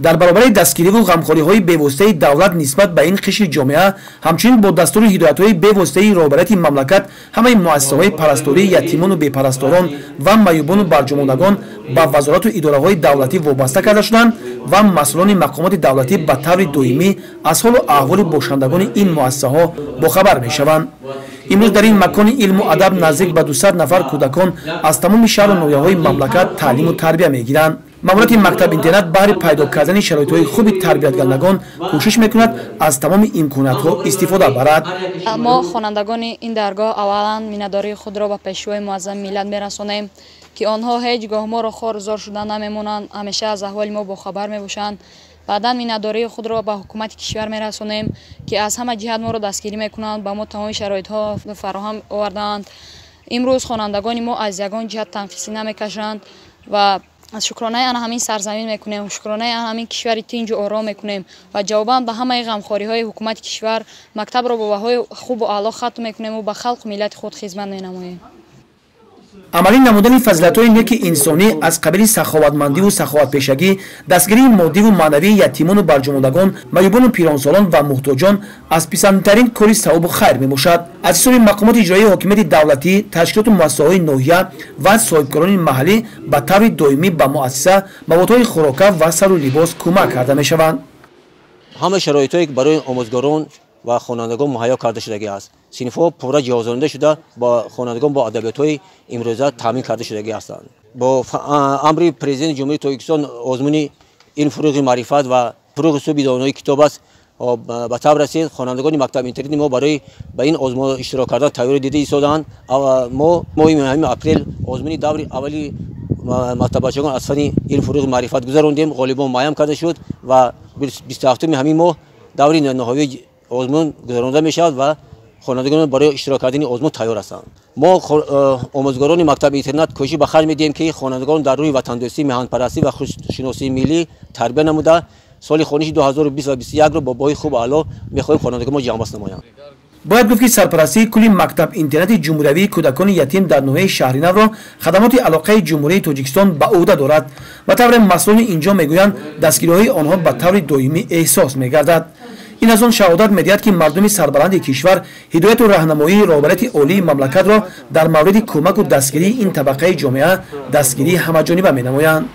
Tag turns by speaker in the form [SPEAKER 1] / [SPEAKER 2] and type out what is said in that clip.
[SPEAKER 1] Дар баробари дастгириву ғамхориҳои бевоситаи давлат нисбат ба ин қишри ҷомеа, ҳамчунин бо дастуру ҳидоятҳои бевоситаи роҳбарияти мамлакат ҳамаи муассисаҳои парастории ятимону бепарасторон ва маъюбону барҷомондагон ба вазорату идораҳои давлатӣ вобаста карда шуданд ва масъулони мақомоти давлатӣ ба таври доимӣ аз ҳолу аҳволи бошандагони ин муассисаҳо бохабар мешаванд. Имрӯз дар ин макони илму адаб наздик ба 200 нафар кӯдакон аз тамоми шаҳру ноҳияҳои мамлакат таълиму тарбия мегиранд. Маъмурияти мактаб-интернат баҳри пайдо кардани шароитҳои хуби тарбиятгардагон кӯшиш мекунад аз тамоми имкониятҳо истифода барад.
[SPEAKER 2] Мо хонандагони ин даргоҳ аввалан миннатдории худро ба пешвои муаззами миллат мерасонем, ки онҳо ҳеҷ гоҳ моро хору зор шуда намемонанд, ҳамеша аз аҳволи мо бохабар мебошанд. Баъдан миннатдории худро ба ҳукумати кишвар мерасонем, ки аз ҳама ҷиҳат моро дастгирӣ мекунанд, ба мо тамоми шароитҳо фароҳам овардаанд. Имрӯз хонандагони мо аз ягон ҷиҳат танқисӣ намекашанд ва аз шукронаи ана ҳамин сарзамин мекунем, шукронаи ана ҳамин кишвари тинҷу ором мекунем ва ҷавобан ба ҳамаи ғамхориҳои ҳукумати кишвар мактабро бо баҳои хубу аъло хатм мекунему ба халқу миллати худ хизмат менамоем.
[SPEAKER 1] Амалӣ намудани фазилатҳои неки инсонӣ аз қабили саховатмандиву саховатпешагӣ, дастгирии моддиву маънавии ятимону барҷомондагон, маъюбону пиронсолон ва муҳтоҷон аз писандтарин кори савобу хайр мебошад. Аз ҳисоби мақомоти иҷроии ҳокимияти давлатӣ, ташкилоту муассисаҳои ноҳия ва соҳибкорони маҳаллӣ ба таври доимӣ ба муассиса маводҳои хӯрока ва сару либос кӯмак карда мешаванд.
[SPEAKER 3] Ҳама шароитҳое ки барои омӯзгорон ва хонандагон муҳайё карда шудагӣ аст, синфҳо пурра ҷиҳозонида шуда, бо хонандагон бо адабиётҳои имрӯза таъмин карда шудагӣ ҳастанд. Бо амри президенти Ҷумҳурии Тоҷикистон озмуни ин фуруғи маърифат ва фуруғи субҳи донои китоб аст ба таб расид. Хонандагони мактаби интернати мо барои ба ин озмун иштирок кардан тайёрӣ дида истодаанд. Мо моҳи ҳамин апрел озмуни даври аввали мактаббачагон аз фанни илм фуруғи маърифат гузарондем, ғолибон муайян карда шуд ва 27-уми ҳамин моҳ даври ниҳоии озмун гузаронда мешавад ва хонандагон барои иштирок кардани озмун тайёр ҳастанд. Мо омӯзгорони мактаби интернат кӯшиш ба харҷ медиҳем, ки хонандагон дар рӯи ватандӯстӣ, меҳанпарастӣ ва худшиносии миллӣ тарбия намуда соли хониши 2020 ва 21-ро бо баҳои хубу аъло мехоҳем хонандагон мо ҷамъбаст намоянд.
[SPEAKER 1] Бояд гуфт, ки сарпарастии кулли мактаб-интернати ҷумҳуриявии кӯдакони ятим дар ноҳияи Шаҳринавро хадамоти алоқаи Ҷумҳурии Тоҷикистон ба ӯҳда дорад ва тавре масъулони инҷо мегӯянд, дастгириҳои онҳо ба таври доимӣ эҳсос мегардад. Ин аз он шаҳодат медиҳад, ки мардуми сарбаланди кишвар ҳидояту раҳнамоии роҳбарияти олии мамлакатро дар мавриди кӯмаку дастгирии ин табақаи ҷомеа дастгирии ҳамаҷониба менамоянд.